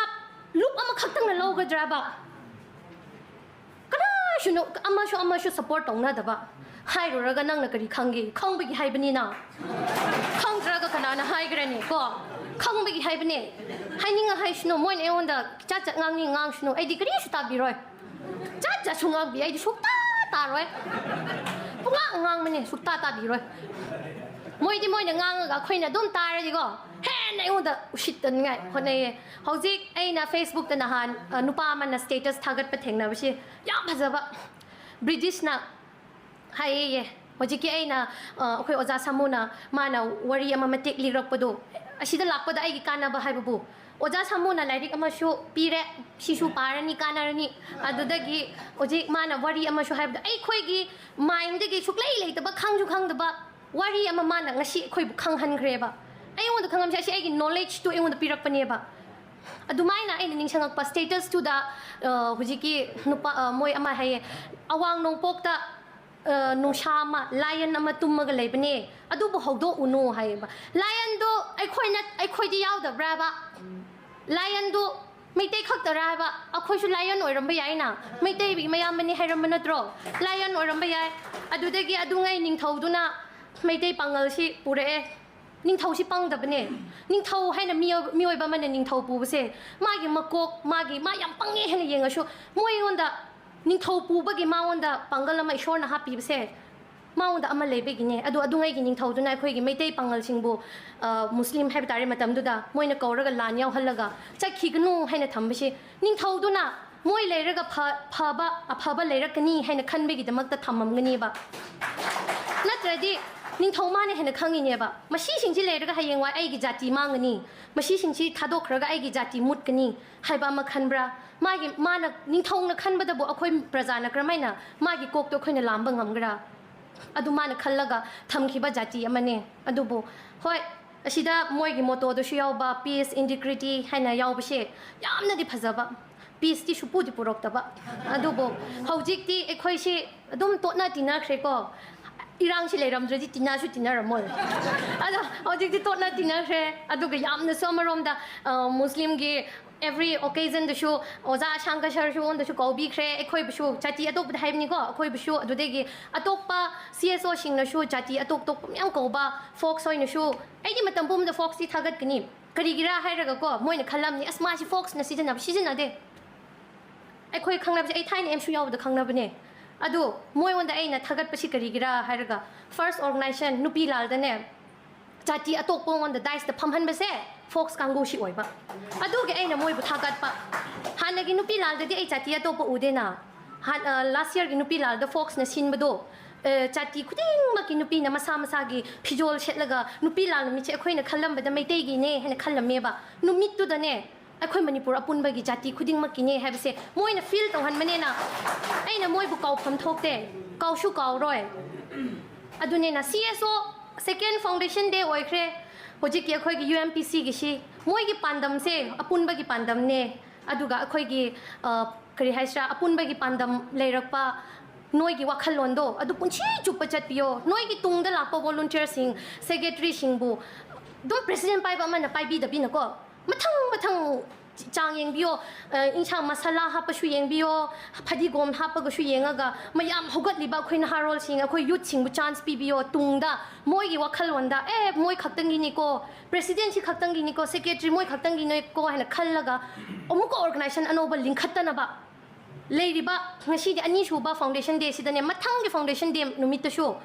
ꯂꯨꯞ ꯑꯃꯈꯛꯇꯪꯅ ꯂꯧꯒꯗ꯭ꯔꯕ? ꯀꯅꯥꯁꯨ, ꯑꯃꯁꯨ ꯑꯃꯁꯨ ꯁꯞꯄꯣꯔꯠ ꯇꯧꯅꯗꯕ ꯍꯥꯏꯔꯨꯔꯒ ꯅꯪꯅ ꯀꯔꯤ ꯈꯪꯒꯦ? ꯈꯪꯕꯒꯤ ꯍꯥꯏꯕꯅꯤꯅ꯫ ꯈꯪꯗ꯭ꯔꯒ ꯀꯅꯥꯅ ꯍꯥꯏꯈ꯭ꯔꯅꯤ ꯀꯣ? ꯈꯪꯕꯒꯤ ꯍꯥꯏꯕꯅꯦ꯫ ꯍꯥꯏꯅꯤꯡꯉ ꯍꯥꯏꯁꯅꯨ, ꯃꯣꯏꯅ ꯑꯩꯉꯣꯟꯗ ꯆꯥꯠ ꯆꯥꯠ ꯉꯥꯡꯅꯤꯡ ꯉꯥꯡꯁꯅꯨ, ꯑꯩꯗꯤ ꯀꯔꯤꯁꯨ ꯇꯥꯕꯤꯔꯣꯏ꯫ ꯆꯥꯠ ꯆꯥꯠꯁꯨ ꯉꯥꯡꯕꯤ, ꯑꯩꯗꯤ ꯁꯨꯛꯇꯥ ꯇꯥꯔꯣꯏ꯫ ꯄꯨꯡꯉꯥꯡ ꯉꯥꯡꯕꯅꯦ, ꯁꯨꯛꯇꯥ ꯇꯥꯕꯤꯔꯣꯏ꯫ ꯃꯣꯏꯗꯤ ꯃꯣꯏꯅ ꯉꯥꯡꯉꯒ ꯑꯩꯈꯣꯏꯅ ꯑꯗꯨꯝ ꯇꯥꯔꯗꯤꯀꯣ, ꯍꯦꯟꯅ ꯑꯩꯉꯣꯟꯗ ꯎꯁꯤꯠꯇꯅꯤꯡꯉꯥꯏ ꯍꯣꯠꯅꯩꯌꯦ꯫ ꯍꯧꯖꯤꯛ ꯑꯩꯅ ꯐꯦꯁꯕꯨꯛꯇ ꯅꯍꯥꯟ, ꯑ, ꯅꯨꯄꯥ ꯑꯃꯅ ꯁ꯭ꯇꯦꯇꯁ ꯊꯥꯒꯠꯄ ꯊꯦꯡꯅꯕꯁꯤ ꯌꯥꯝ ꯐꯖꯕ꯫ ꯕ꯭ꯔꯤꯇꯤꯁꯅ ꯍꯥꯏꯌꯦ, ꯍꯧꯖꯤꯛꯀꯤ ꯑꯩꯅ, ꯑ, ꯑꯩꯈꯣꯏ ꯑꯣꯖꯥ ꯁꯥꯃꯨꯅ ꯃꯥꯅ ꯋꯥꯔꯤ ꯑꯃ ꯃꯇꯦꯛ ꯂꯤꯔꯛꯄꯗꯣ, ꯑꯁꯤꯗ ꯂꯥꯛꯄꯗ ꯑꯩꯒꯤ ꯀꯥꯟꯅꯕ ꯍꯥꯏꯕꯕꯨ, ꯑꯣꯖꯥ ꯁꯥꯃꯨꯅ ꯂꯥꯏꯔꯤꯛ ꯑꯃꯁꯨ ꯄꯤꯔꯦ, ꯁꯤꯁꯨ ꯄꯥꯔꯅꯤ, ꯀꯥꯟꯅꯔꯅꯤ꯫ ꯑꯗꯨꯗꯒꯤ ꯍꯧꯖꯤꯛ ꯃꯥꯅ ꯋꯥꯔꯤ ꯑꯃꯁꯨ ꯍꯥꯏꯕꯗ, ꯑꯩꯈꯣꯏꯒꯤ ꯃꯥꯏꯟꯗꯒꯤ ꯁꯨꯛꯂꯩ ꯂꯩꯇꯕ, ꯈꯪꯁꯨ ꯈꯪꯗꯕ ꯋꯥꯔꯤ ꯑꯃ ꯃꯥꯅ ꯉꯁꯤ ꯑꯩꯈꯣꯏꯕꯨ ꯈꯪꯍꯟꯈ꯭ꯔꯦꯕ꯫ ꯑꯩꯉꯣꯟꯗ ꯈꯪꯍꯟꯕꯁꯦ, ꯑꯁꯤ ꯑꯩꯒꯤ ꯅꯣꯂꯦꯖꯇꯨ ꯑꯩꯉꯣꯟꯗ ꯄꯤꯔꯛꯄꯅꯦꯕ꯫ ꯑꯗꯨꯃꯥꯏꯅ ꯑꯩꯅ ꯅꯤꯡꯁꯤꯡꯉꯛꯄ ꯁ꯭ꯇꯦꯇꯁꯇꯨꯗ, ꯑ, ꯍꯧꯖꯤꯛꯀꯤ ꯅꯨꯄꯥ, ꯑ, ꯃꯣꯏ ꯑꯃ ꯍꯥꯏꯌꯦ, "ꯑꯋꯥꯡ ꯅꯣꯡꯄꯣꯛꯇ, ꯑ, ꯅꯨꯡꯁꯥ ꯑꯃ, ꯂꯥꯏꯌꯟ ꯑꯃ ꯇꯨꯝꯃꯒ ꯂꯩꯕꯅꯦ, ꯑꯗꯨꯕꯨ ꯍꯧꯗꯣꯛꯎꯅꯨ" ꯍꯥꯏꯌꯦꯕ꯫ ꯂꯥꯏꯌꯟꯗꯣ ꯑꯩꯈꯣꯏꯅ, ꯑꯩꯈꯣꯏꯗꯤ ꯌꯥꯎꯗꯕ꯭ꯔꯥꯕ? ꯂꯥꯏꯌꯟꯗꯣ ꯃꯩꯇꯩ ꯈꯛꯇꯔꯥ ꯍꯥꯏꯕ? ꯑꯩꯈꯣꯏꯁꯨ ꯂꯥꯏꯌꯟ ꯑꯣꯏꯔꯝꯕ ꯌꯥꯏꯅ, ꯃꯩꯇꯩꯒꯤ ꯃꯌꯥꯝꯕꯅꯤ ꯍꯥꯏꯔꯝꯕ ꯅꯠꯇ꯭ꯔꯣ? ꯂꯥꯏꯌꯟ ꯑꯣꯏꯔꯝꯕ ꯌꯥꯏ꯫ ꯑꯗꯨꯗꯒꯤ ꯑꯗꯨꯉꯩ ꯅꯤꯡꯊꯧꯗꯨꯅ ꯃꯩꯇꯩ ꯄꯥꯉꯜꯁꯤ ꯄꯨꯔꯛꯑꯦ꯫ ꯅꯤꯡꯊꯧꯁꯤ ꯄꯪꯗꯕꯅꯦ꯫ ꯅꯤꯡꯊꯧ ꯍꯥꯏꯅ ꯃꯤꯑꯣ-, ꯃꯤꯑꯣꯏꯕ ꯑꯃꯅ ꯅꯤꯡꯊꯧ ꯄꯨꯕꯁꯦ, ꯃꯥꯒꯤ ꯃꯀꯣꯛ, ꯃꯥꯒꯤ, ꯃꯥ ꯌꯥꯝ ꯄꯪꯉꯦ ꯍꯥꯏꯅ ꯌꯦꯡꯉꯁꯨ, ꯃꯣꯏꯉꯣꯟꯗ, ꯅꯤꯡꯊꯧ ꯄꯨꯕꯒꯤ ꯃꯉꯣꯟꯗ ꯄꯥꯡꯒꯜ ꯑꯃ ꯏꯁꯣꯔꯅ ꯍꯥꯞꯄꯤꯕꯁꯦ, ꯃꯉꯣꯟꯗ ꯑꯃ ꯂꯩꯕꯒꯤꯅꯦ꯫ ꯑꯗꯣ ꯑꯗꯨꯉꯩꯒꯤ ꯅꯤꯡꯊꯧꯗꯨꯅ ꯑꯩꯈꯣꯏꯒꯤ ꯃꯩꯇꯩ ꯄꯥꯉꯜꯁꯤꯡꯕꯨ, ꯑ, ꯃꯨꯁꯂꯤꯝ ꯍꯥꯏꯕ ꯇꯥꯔꯦ ꯃꯇꯝꯗꯨꯗ, ꯃꯣꯏꯅ ꯀꯧꯔꯒ ꯂꯥꯟ ꯌꯥꯎꯍꯜꯂꯒ ꯆꯠꯈꯤꯒꯅꯨ ꯍꯥꯏꯅ ꯊꯝꯕꯁꯤ, ꯅꯤꯡꯊꯧꯗꯨꯅ ꯃꯣꯏ ꯂꯩꯔꯒ ꯐ-, ꯐꯕ, ꯑꯐꯕ ꯂꯩꯔꯛꯀꯅꯤ ꯍꯥꯏꯅ ꯈꯟꯕꯒꯤꯗꯃꯛꯇ ꯊꯝꯃꯝꯒꯅꯦꯕ꯫ ꯅꯠꯇ꯭ꯔꯗꯤ ꯅꯤꯡꯊꯧ ꯃꯥꯅ ꯍꯦꯟꯅ ꯈꯪꯉꯤꯅꯦꯕ, ꯃꯁꯤꯁꯤꯡꯁꯤ ꯂꯩꯔꯒ ꯍꯌꯦꯡꯋꯥꯏ ꯑꯩꯒꯤ ꯖꯥꯇꯤ ꯃꯥꯡꯒꯅꯤ, ꯃꯁꯤꯁꯤꯡꯁꯤ ꯊꯥꯗꯣꯛꯈ꯭ꯔꯒ ꯑꯩꯒꯤ ꯖꯥꯇꯤ ꯃꯨꯠꯀꯅꯤ ꯍꯥꯏꯕ ꯑꯃ ꯈꯟꯕ꯭ꯔꯥ? ꯃꯥꯒꯤ, ꯃꯥꯅ, ꯅꯤꯡꯊꯧꯅ ꯈꯟꯕꯗꯕꯨ ꯑꯩꯈꯣꯏ ꯄ꯭ꯔꯖꯥꯅ ꯀꯔꯝꯍꯥꯏꯅ ꯃꯥꯒꯤ ꯀꯣꯛꯇꯣ ꯑꯩꯈꯣꯏꯅ ꯂꯥꯝꯕ ꯉꯝꯒꯦꯔꯥ? ꯑꯗꯨ ꯃꯥꯅ ꯈꯜꯂꯒ ꯊꯝꯈꯤꯕ ꯖꯥꯇꯤ ꯑꯃꯅꯦ꯫ ꯑꯗꯨꯕꯨ ꯍꯣꯏ, ꯑꯁꯤꯗ ꯃꯣꯏꯒꯤ ꯃꯣꯇꯣꯗꯁꯨ ꯌꯥꯎꯕ "Peace, Integrity" ꯍꯥꯏꯅ ꯌꯥꯎꯕꯁꯦ ꯌꯥꯝꯅꯗꯤ ꯐꯖꯕ꯫ ꯄꯤꯁꯇꯤ ꯁꯨꯄꯨꯗꯤ ꯄꯨꯔꯛꯇꯕ꯫ ꯑꯗꯨꯕꯨ ꯍꯧꯖꯤꯛꯇꯤ ꯑꯩꯈꯣꯏꯁꯤ ꯑꯗꯨꯝ ꯇꯣꯠꯅ ꯇꯤꯟꯅꯈ꯭ꯔꯦꯀꯣ꯫ ꯏꯔꯥꯡꯁꯤ ꯂꯩꯔꯝꯗ꯭ꯔꯗꯤ ꯇꯤꯟꯅꯁꯨ ꯇꯤꯟꯅꯔꯝꯃꯣꯏ꯫ ꯑꯗꯣ ꯍꯧꯖꯤꯛꯇꯤ ꯇꯣꯠꯅ ꯇꯤꯟꯅꯈ꯭ꯔꯦ꯫ ꯑꯗꯨꯒ ꯌꯥꯝꯅꯁꯨ ꯑꯃꯔꯣꯝꯗ, ꯑ, ꯃꯨꯁꯂꯤꯝꯒꯤ every occasionꯗꯁꯨ ꯑꯣꯖꯥ ꯑꯁꯥꯡꯀ ꯁꯔꯁꯨ ꯑꯩꯉꯣꯟꯗꯁꯨ ꯀꯧꯕꯤꯈ꯭ꯔꯦ꯫ ꯑꯩꯈꯣꯏꯕꯨꯁꯨ, ꯖꯥꯇꯤ ꯑꯇꯣꯞꯄꯗ ꯍꯥꯏꯕꯅꯤꯀꯣ, ꯑꯩꯈꯣꯏꯕꯨꯁꯨ, ꯑꯗꯨꯗꯒꯤ ꯑꯇꯣꯞꯄ ꯁꯤ ꯑꯦꯁ ꯑꯣꯁꯤꯡꯅꯁꯨ ꯖꯥꯇꯤ ꯑꯇꯣꯞ ꯑꯇꯣꯞꯄ ꯃꯌꯥꯝ ꯀꯧꯕ, ꯐꯣꯛꯁ ꯑꯣꯏꯅꯁꯨ꯫ ꯑꯩꯗꯤ ꯃꯇꯝ ꯄꯨꯝꯕꯗ ꯐꯣꯛꯁꯇꯤ ꯊꯥꯒꯠꯀꯅꯤ꯫ ꯀꯔꯤꯒꯤꯔꯥ ꯍꯥꯏꯔꯒꯀꯣ, ꯃꯣꯏꯅ ꯈꯜꯂꯝꯅꯤ, "ꯑꯁ, ꯃꯥꯁꯤ ꯐꯣꯛꯁꯅ ꯁꯤꯖꯤꯟꯅꯕ ꯁꯤꯖꯤꯟꯅꯗꯦ"꯫ ꯑꯩꯈꯣꯏ ꯈꯪꯅꯕꯁꯦ ꯑꯩ ꯊꯥꯏꯅ ꯑꯦꯝꯁꯨ ꯌꯥꯎꯕꯗ ꯈꯪꯅꯕꯅꯦ꯫ ꯑꯗꯨ ꯃꯣꯏꯉꯣꯟꯗ ꯑꯩꯅ ꯊꯥꯒꯠꯄꯁꯤ ꯀꯔꯤꯒꯤꯔꯥ ꯍꯥꯏꯔꯒ, ꯐꯥꯔꯁ ꯑꯣꯔꯒꯅꯥꯏꯖꯦꯁꯟ ꯅꯨꯄꯤ ꯂꯥꯜꯗꯅꯦ, ꯖꯥꯇꯤ ꯑꯇꯣꯞꯄ ꯃꯉꯣꯟꯗ ꯗꯥꯏꯁꯇ ꯐꯝꯍꯟꯕꯁꯦ ꯐꯣꯛꯁ ꯀꯥꯡꯕꯨꯁꯤ ꯑꯣꯏꯕ꯫ ꯑꯗꯨꯒꯤ ꯑꯩꯅ ꯃꯣꯏꯕꯨ ꯊꯥꯒꯠꯄ꯫ ꯍꯥꯟꯅꯒꯤ ꯅꯨꯄꯤ ꯂꯥꯜꯗꯗꯤ ꯑꯩ ꯖꯥꯇꯤ ꯑꯇꯣꯞꯄ ꯎꯗꯦꯅ꯫ ꯍꯥꯟ-, ꯑ, ꯂꯥꯁ ꯌꯔꯒꯤ ꯅꯨꯄꯤ ꯂꯥꯜꯗ ꯐꯣꯛꯁꯅ ꯁꯤꯟꯕꯗꯣ, ꯑ, ꯖꯥꯇꯤ ꯈꯨꯗꯤꯡꯃꯛꯀꯤ ꯅꯨꯄꯤꯅ ꯃꯁꯥ ꯃꯁꯥꯒꯤ ꯐꯤꯖꯣꯜ ꯁꯦꯠꯂꯒ ꯅꯨꯄꯤ ꯂꯥꯜ ꯅꯨꯃꯤꯠꯁꯦ ꯑꯩꯈꯣꯏꯅ ꯈꯜꯂꯝꯕꯗ ꯃꯩꯇꯩꯒꯤꯅꯦ ꯍꯥꯏꯅ ꯈꯜꯂꯝꯃꯦꯕ꯫ ꯅꯨꯃꯤꯠꯇꯨꯗꯅꯦ, ꯑꯩꯈꯣꯏ ꯃꯅꯤꯄꯨꯔ ꯑꯄꯨꯟꯕꯒꯤ ꯖꯥꯇꯤ ꯈꯨꯗꯤꯡꯃꯛꯀꯤꯅꯦ ꯍꯥꯏꯕꯁꯦ ꯃꯣꯏꯅ ꯐꯤꯜ ꯇꯧꯍꯟꯕꯅꯤꯅ ꯑꯩꯅ ꯃꯣꯏꯕꯨ ꯀꯥꯎꯐꯝ ꯊꯣꯛꯇꯦ, ꯀꯥꯎꯁꯨ ꯀꯥꯎꯔꯣꯏ꯫ ꯑꯗꯨꯅꯤꯅ ꯁꯤ ꯑꯦꯁ ꯑꯣ second foundation day ꯑꯣꯏꯈ꯭ꯔꯦ꯫ ꯍꯧꯖꯤꯛꯀꯤ ꯑꯩꯈꯣꯏꯒꯤ ꯌꯨ ꯑꯦꯝ ꯄꯤ ꯁꯤꯒꯤꯁꯤ ꯃꯣꯏꯒꯤ ꯄꯥꯟꯗꯝꯁꯦ ꯑꯄꯨꯟꯕꯒꯤ ꯄꯥꯟꯗꯝꯅꯦ꯫ ꯑꯗꯨꯒ ꯑꯩꯈꯣꯏꯒꯤ, ꯑ, ꯀꯔꯤ ꯍꯥꯏꯁꯤꯔꯥ, ꯑꯄꯨꯟꯕꯒꯤ ꯄꯥꯟꯗꯝ ꯂꯩꯔꯛꯄ ꯅꯣꯏꯒꯤ ꯋꯥꯈꯜꯂꯣꯟꯗꯣ ꯑꯗꯨ ꯄꯨꯟꯁꯤ ꯆꯨꯞꯄ ꯆꯠꯄꯤꯌꯣ꯫ ꯅꯣꯏꯒꯤ ꯇꯨꯡꯗ ꯂꯥꯛꯄ ꯚꯣꯂꯨꯟꯇꯤꯌꯔꯁꯤꯡ, ꯁꯦꯀ꯭ꯔꯦꯇꯔꯤꯁꯤꯡꯕꯨ ꯑꯗꯨꯝ ꯄ꯭ꯔꯦꯁꯤꯗꯦꯟ ꯄꯥꯏꯕ ꯑꯃꯅ ꯄꯥꯏꯕꯤꯗꯕꯤꯅꯀꯣ, ꯃꯊꯪ ꯃꯊꯪ ꯆꯥꯡ ꯌꯦꯡꯕꯤꯌꯣ꯫ ꯑ, ꯏꯟꯁꯥꯡ ꯃꯁꯥꯂꯥ ꯍꯥꯞꯄꯁꯨ ꯌꯦꯡꯕꯤꯌꯣ, ꯐꯗꯤꯒꯣꯝ ꯍꯥꯞꯄꯒꯁꯨ ꯌꯦꯡꯉꯒ, ꯃꯌꯥꯝ ꯍꯧꯒꯠꯂꯤꯕ ꯑꯩꯈꯣꯏ ꯅꯍꯥꯔꯣꯜꯁꯤꯡ, ꯑꯩꯈꯣꯏ ꯌꯨꯠꯁꯤꯡꯕꯨ ꯆꯥꯟꯁ ꯄꯤꯕꯤꯌꯣ꯫ ꯇꯨꯡꯗ ꯃꯣꯏꯒꯤ ꯋꯥꯈꯜꯂꯣꯟꯗ, "ꯑꯦ, ꯃꯣꯏ ꯈꯛꯇꯪꯒꯤꯅꯤꯀꯣ, ꯄ꯭ꯔꯦꯁꯤꯗꯦꯟꯁꯤ ꯈꯛꯇꯪꯒꯤꯅꯤꯀꯣ, ꯁꯦꯀ꯭ꯔꯦꯇꯔꯤ ꯃꯣꯏ ꯈꯛꯇꯪꯒꯤꯅꯤꯀꯣ" ꯍꯥꯏꯅ ꯈꯜꯂꯒ ꯑꯃꯨꯛꯀ ꯑꯣꯔꯒꯅꯥꯏꯖꯦꯁꯟ ꯑꯅꯧꯕ ꯂꯤꯡꯈꯠꯇꯅꯕ꯫ ꯂꯩꯔꯤꯕ ꯉꯁꯤꯗꯤ ꯑꯅꯤꯁꯨꯕ ꯐꯥꯎꯟꯗꯦꯁꯟ ꯗꯦꯁꯤꯗꯅꯦ, ꯃꯊꯪꯒꯤ ꯐꯥꯎꯟꯗꯦꯁꯟ ꯗꯦ ꯅꯨꯃꯤꯠꯇꯁꯨ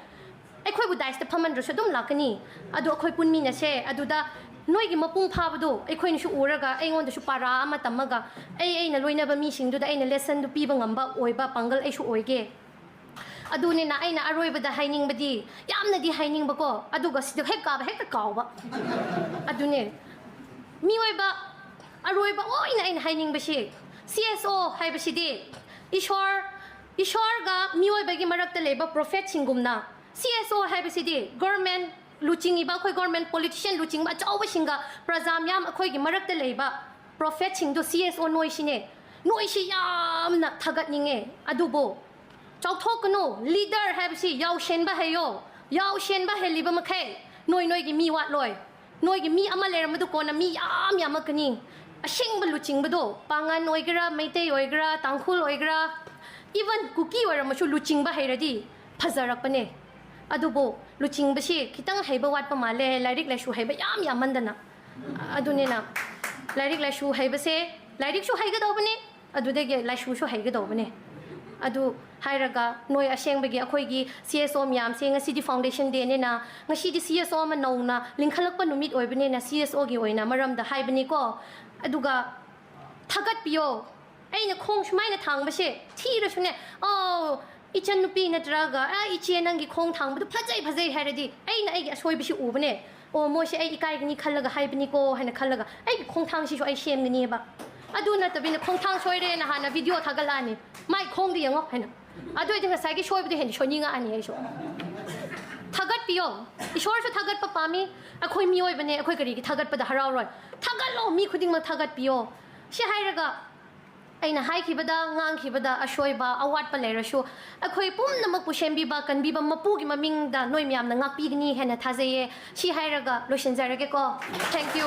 ꯑꯩꯈꯣꯏꯕꯨ ꯗꯥꯏꯁꯇ ꯐꯝꯍꯟꯗ꯭ꯔꯁꯨ ꯑꯗꯨꯝ ꯂꯥꯛꯀꯅꯤ꯫ ꯑꯗꯣ ꯑꯩꯈꯣꯏ ꯄꯨꯟꯃꯤꯟꯅꯁꯦ꯫ ꯑꯗꯨꯗ ꯅꯣꯏꯒꯤ ꯃꯄꯨꯡ ꯐꯥꯕꯗꯣ ꯑꯩꯈꯣꯏꯅꯁꯨ ꯎꯔꯒ, ꯑꯩꯉꯣꯟꯗꯁꯨ ꯄꯥꯔꯥ ꯑꯃ ꯇꯝꯃꯒ, ꯑꯩ ꯑꯩꯅ ꯂꯣꯏꯅꯕ ꯃꯤꯁꯤꯡꯗꯨꯗ ꯑꯩꯅ ꯂꯦꯁꯟꯗꯨ ꯄꯤꯕ ꯉꯝꯕ ꯑꯣꯏꯕ ꯄꯥꯡꯒꯜ ꯑꯩꯁꯨ ꯑꯣꯏꯒꯦ꯫ ꯑꯗꯨꯅꯤꯅ ꯑꯩꯅ ꯑꯔꯣꯏꯕꯗ ꯍꯥꯏꯅꯤꯡꯕꯗꯤ, ꯌꯥꯝꯅꯗꯤ ꯍꯥꯏꯅꯤꯡꯕꯀꯣ, ꯑꯗꯨꯒ ꯁꯤꯗ ꯍꯦꯛ ꯀꯥꯕ ꯍꯦꯛꯇ ꯀꯥꯎꯕ꯫ ꯑꯗꯨꯅꯦ꯫ ꯃꯤꯑꯣꯏꯕ ꯑꯔꯣꯏꯕ ꯑꯣꯏꯅ ꯑꯩꯅ ꯍꯥꯏꯅꯤꯡꯕꯁꯤ, ꯁꯤ ꯑꯦꯁ ꯑꯣ ꯍꯥꯏꯕꯁꯤꯗꯤ ꯏꯁꯣꯔ, ꯏꯁꯣꯔꯒ ꯃꯤꯑꯣꯏꯕꯒꯤ ꯃꯔꯛꯇ ꯂꯩꯕ ꯄ꯭ꯔꯣꯐꯦꯠꯁꯤꯡꯒꯨꯝꯅ, ꯁꯤ ꯑꯦꯁ ꯑꯣ ꯍꯥꯏꯕꯁꯤꯗꯤ ꯒꯣꯔꯃꯦꯟ ꯂꯨꯆꯤꯡꯉꯤꯕ, ꯑꯩꯈꯣꯏ ꯒꯣꯔꯃꯦꯟ ꯄꯣꯂꯤꯇꯤꯁꯤꯌꯟ ꯂꯨꯆꯤꯡꯕ ꯑꯆꯧꯕꯁꯤꯡꯒ ꯄ꯭ꯔꯖꯥ ꯃꯤꯌꯥꯝ ꯑꯩꯈꯣꯏꯒꯤ ꯃꯔꯛꯇ ꯂꯩꯕ ꯄ꯭ꯔꯣꯐꯦꯠꯁꯤꯡꯗꯣ ꯁꯤ ꯑꯦꯁ ꯑꯣ ꯅꯣꯏꯁꯤꯅꯦ꯫ ꯅꯣꯏꯁꯤ ꯌꯥꯝꯅ ꯊꯥꯒꯠꯅꯤꯡꯉꯦ꯫ ꯑꯗꯨꯕꯨ ꯆꯥꯎꯊꯣꯛꯀꯅꯨ꯫ ꯂꯤꯗꯔ ꯍꯥꯏꯕꯁꯤ ꯌꯥꯎꯁꯦꯟꯕ ꯍꯩꯌꯣ꯫ ꯌꯥꯎꯁꯦꯟꯕ ꯍꯩꯜꯂꯤꯕ ꯃꯈꯩ ꯅꯣꯏ ꯅꯣꯏꯒꯤ ꯃꯤ ꯋꯥꯠꯂꯣꯏ꯫ ꯅꯣꯏꯒꯤ ꯃꯤ ꯑꯃ ꯂꯩꯔꯝꯕꯗꯨ ꯀꯣꯟꯅ ꯃꯤ ꯌꯥꯝ ꯌꯥꯝꯃꯛꯀꯅꯤ꯫ ꯑꯁꯦꯡꯕ ꯂꯨꯆꯤꯡꯕꯗꯣ, ꯄꯥꯉꯟ ꯑꯣꯏꯒꯦꯔꯥ, ꯃꯩꯇꯩ ꯑꯣꯏꯒꯦꯔꯥ, ꯇꯥꯡꯈꯨꯜ ꯑꯣꯏꯒꯦꯔꯥ, even ꯀꯨꯀꯤ ꯑꯣꯏꯔꯝꯃꯁꯨ, ꯂꯨꯆꯤꯡꯕ ꯍꯩꯔꯗꯤ ꯐꯖꯔꯛꯄꯅꯦ꯫ ꯑꯗꯨꯕꯨ ꯂꯨꯆꯤꯡꯕꯁꯤ ꯈꯤꯇꯪ ꯍꯩꯕ ꯋꯥꯠꯄ ꯃꯥꯜꯂꯦ, ꯂꯥꯏꯔꯤꯛ ꯂꯥꯏꯁꯨ ꯍꯩꯕ ꯌꯥꯝ ꯌꯥꯝꯃꯟꯗꯅ꯫ ꯑꯗꯨꯅꯤꯅ ꯂꯥꯏꯔꯤꯛ ꯂꯥꯏꯁꯨ ꯍꯩꯕꯁꯦ, ꯂꯥꯏꯔꯤꯛꯁꯨ ꯍꯩꯒꯗꯧꯕꯅꯤ, ꯑꯗꯨꯗꯒꯤ ꯂꯥꯏꯁꯨꯁꯨ ꯍꯩꯒꯗꯧꯕꯅꯦ꯫ ꯑꯗꯨ ꯍꯥꯏꯔꯒ, ꯅꯣꯏ ꯑꯁꯦꯡꯕꯒꯤ ꯑꯩꯈꯣꯏꯒꯤ C S O ꯃꯌꯥꯝꯁꯦ, ꯉꯁꯤꯗꯤ foundation dayꯅꯤꯅ, ꯉꯁꯤꯗꯤ C S O ꯑꯃ ꯅꯧꯅ ꯂꯤꯡꯈꯠꯂꯛꯄ ꯅꯨꯃꯤꯠ ꯑꯣꯏꯕꯅꯤꯅ, C S Oꯒꯤ ꯑꯣꯏꯅ ꯃꯔꯝꯗ ꯍꯥꯏꯕꯅꯤꯀꯣ꯫ ꯑꯗꯨꯒ ꯊꯥꯒꯠꯄꯤꯌꯣ꯫ ꯑꯩꯅ ꯈꯣꯡ ꯁꯨꯃꯥꯏꯅ ꯊꯥꯡꯕꯁꯦ ꯊꯤꯔꯁꯨꯅꯦ, "ꯑꯣ, ꯏꯆꯟꯅꯨꯄꯤ ꯅꯠꯇ꯭ꯔꯒ, ꯑ, ꯏꯆꯦ, ꯅꯪꯒꯤ ꯈꯣꯡ ꯊꯥꯡꯕꯗꯨ ꯐꯖꯩ, ꯐꯖꯩ" ꯍꯥꯏꯔꯗꯤ, ꯑꯩꯅ ꯑꯩꯒꯤ ꯑꯁꯣꯏꯕꯁꯤ ꯎꯕꯅꯦ꯫ "ꯑꯣ, ꯃꯣꯏꯁꯦ ꯑꯩ ꯏꯀꯥꯏꯒꯅꯤ ꯈꯜꯂꯒ ꯍꯥꯏꯕꯅꯤꯀꯣ" ꯍꯥꯏꯅ ꯈꯜꯂꯒ ꯑꯩꯒꯤ ꯈꯣꯡꯊꯥꯡꯁꯤꯁꯨ ꯑꯩ ꯁꯦꯝꯒꯅꯤꯕ꯫ ꯑꯗꯨ ꯅꯠꯇꯕꯤꯅ, "ꯈꯣꯡꯊꯥꯡ ꯁꯣꯏꯔꯦꯅ" ꯍꯥꯟꯅ video ꯊꯥꯒꯠꯂꯛꯑꯅꯤ, "ꯃꯥꯏ ꯈꯣꯡꯗ ꯌꯦꯡꯉꯣ" ꯍꯥꯏꯅ꯫ ꯑꯗꯨ ꯑꯣꯏꯔꯗꯤ ꯉꯁꯥꯏꯒꯤ ꯁꯣꯏꯕꯗꯣ ꯍꯦꯟꯅ ꯁꯣꯏꯅꯤꯡꯉꯛꯑꯅꯤ ꯑꯩꯁꯨ꯫ ꯊꯥꯒꯠꯄꯤꯌꯣ꯫ ꯏꯁꯣꯔꯁꯨ ꯊꯥꯒꯠꯄ ꯄꯥꯝꯃꯤ, ꯑꯩꯈꯣꯏ ꯃꯤꯑꯣꯏꯕꯅꯦ, ꯑꯩꯈꯣꯏ ꯀꯔꯤꯒꯤ ꯊꯥꯒꯠꯄꯗ ꯍꯔꯥꯎꯔꯣꯏ? ꯊꯥꯒꯠꯂꯣ, ꯃꯤ ꯈꯨꯗꯤꯡꯃꯛ ꯊꯥꯒꯠꯄꯤꯌꯣ꯫ ꯁꯤ ꯍꯥꯏꯔꯒ, ꯑꯩꯅ ꯍꯥꯏꯈꯤꯕꯗ, ꯉꯥꯡꯈꯤꯕꯗ ꯑꯁꯣꯏꯕ, ꯑꯋꯥꯠꯄ ꯂꯩꯔꯁꯨ, ꯑꯩꯈꯣꯏ ꯄꯨꯝꯅꯃꯛꯄꯨ ꯁꯦꯝꯕꯤꯕ, ꯀꯟꯕꯤꯕ ꯃꯄꯨꯒꯤ ꯃꯃꯤꯡꯗ ꯅꯣꯏ ꯃꯌꯥꯝꯅ ꯉꯥꯛꯄꯤꯒꯅꯤ ꯍꯥꯏꯅ ꯊꯥꯖꯩꯌꯦ꯫ ꯁꯤ ꯍꯥꯏꯔꯒ ꯂꯣꯏꯁꯤꯟꯖꯔꯒꯦꯀꯣ꯫ Thank you꯫